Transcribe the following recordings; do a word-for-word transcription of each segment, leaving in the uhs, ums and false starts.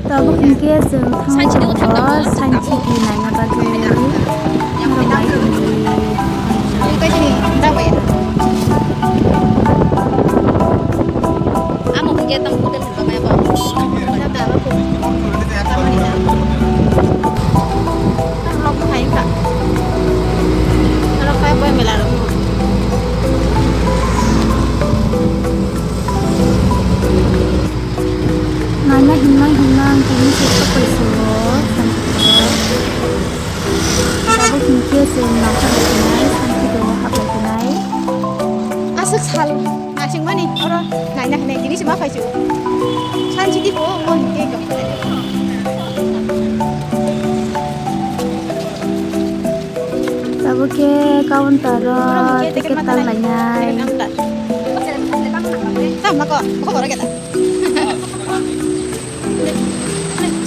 Tabuk hinkhe chwng thangwi tongo, science city naina bagwi. Norok nai tongdi. Amo hwnkhe tamo hotel hwnba maya bo. Tamo ni na. Tamo rok phai kha. Norok phai bo mela rok. Naina himnai himnai tini se sopai se o, santi o. Tabuk hinkhe se nangkha bai tongmani, santi o hablai tongnai. Aswk sal nasingmani oro naina hinai tini se ma phai se o. Santi di bo mo hinkhe kok. Tabuk khe counter o ticket tal lainai. Tamo ko, ko boro keta.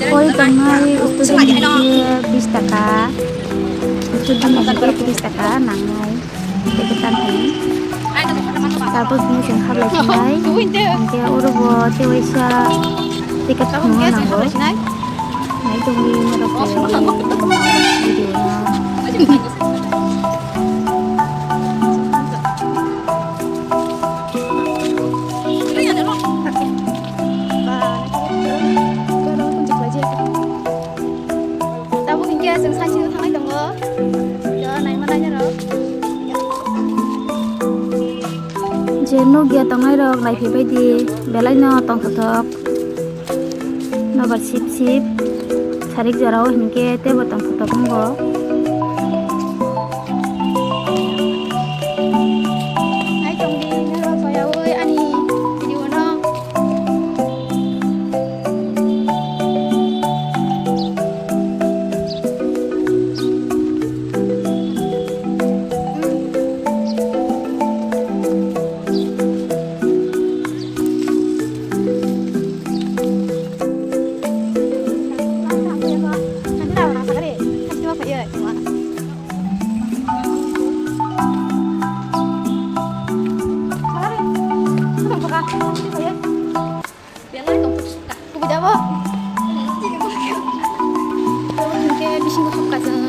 Oi tongnai, uttodin hai khe bis taka. Uttodin hai khe bis taka nangnai. Ticket tal thani. Tabuk ni chwng khablai sinai. Hinkhe oro bo tewaisa ticket thwngna nango. Nai tongwi norok video no. Tabuk hinkhe chwng sanchi no thanglai tongo. Yo, naima nainai rok. Je nukya tongnai rok, naiphi baidi, belai no tongthothok. Nobar sip sip, sarik jora o hinkhe teibo tongthothok wngo. Nai tongdi, norok soyaui ani video no. Belai tongthok sukha. Kubui da bo? Hinkhe bisingo sukha chwng.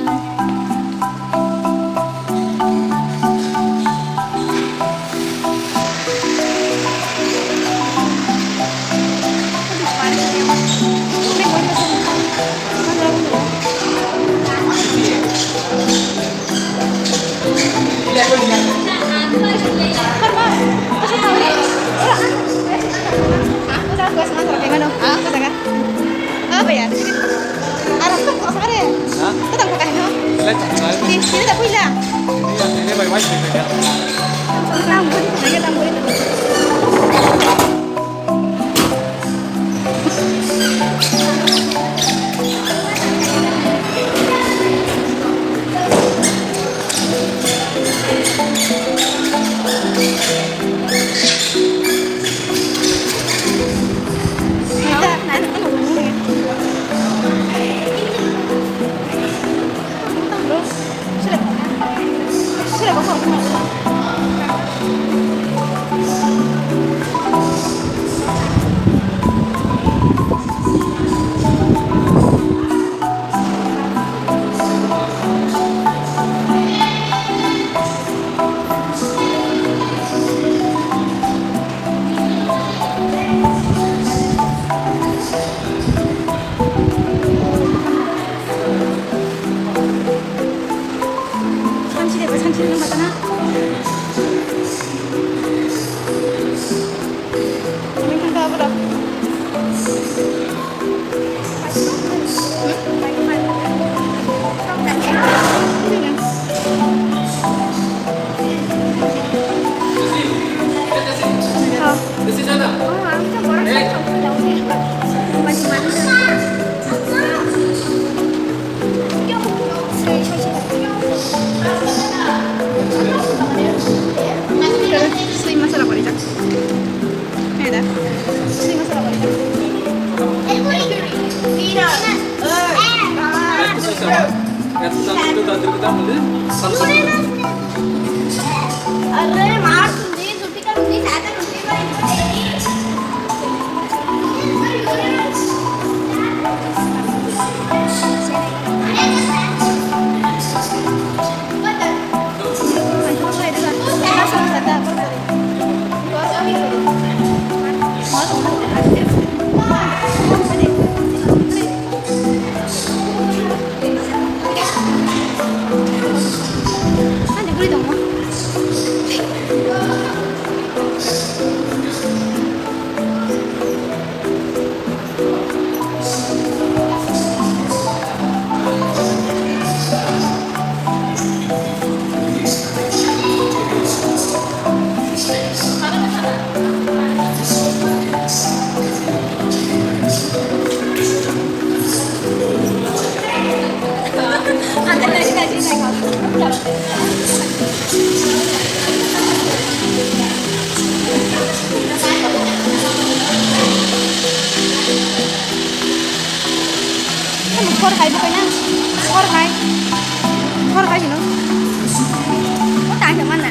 Sui masala parijak. Naida. Sui masala parijak. Hor hai bukai na. Hor hai. Hor hai hino. O tang tang mana.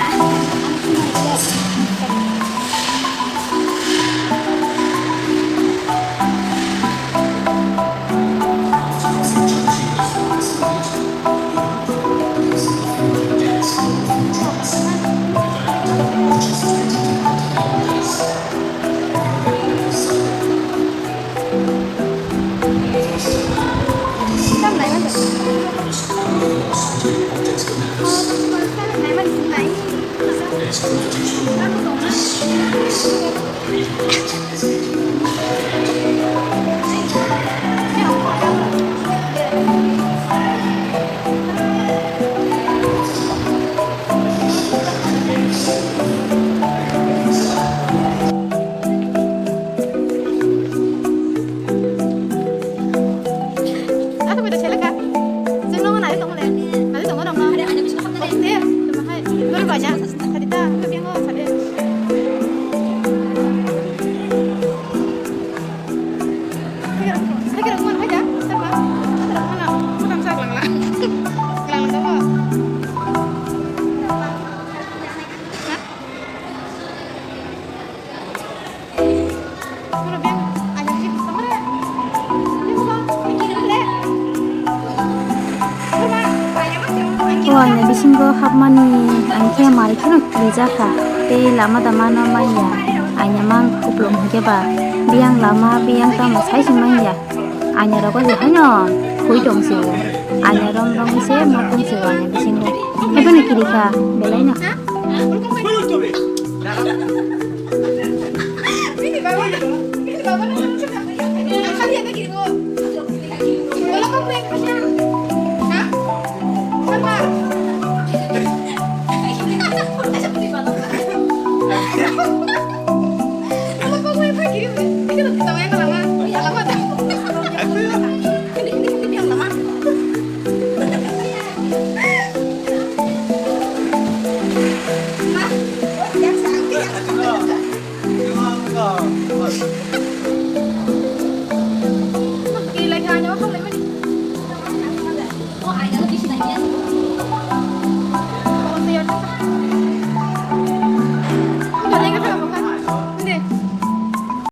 Ato bai da seleka. Jeng no nai tong le. Nai tong rong no. Oste, tuma hai. Dol baja. Tadi ta, tapi ngo sade. Hai kira, hai kira, mana hai da? Sama. Mana, mana, mana sa lang lang. Lang lang dong. Hah? O aina bisingo hapmani ang khe mari kheno kirijak kha, tei lama dama no manya, aina mang kupulung hinkhe ba biyang lama biyang tamo sai se manya. Aina rogo je haino hui tong se o. Aina rom rom se ma tong se o aina bisingo. Haibano kiri kha belai no.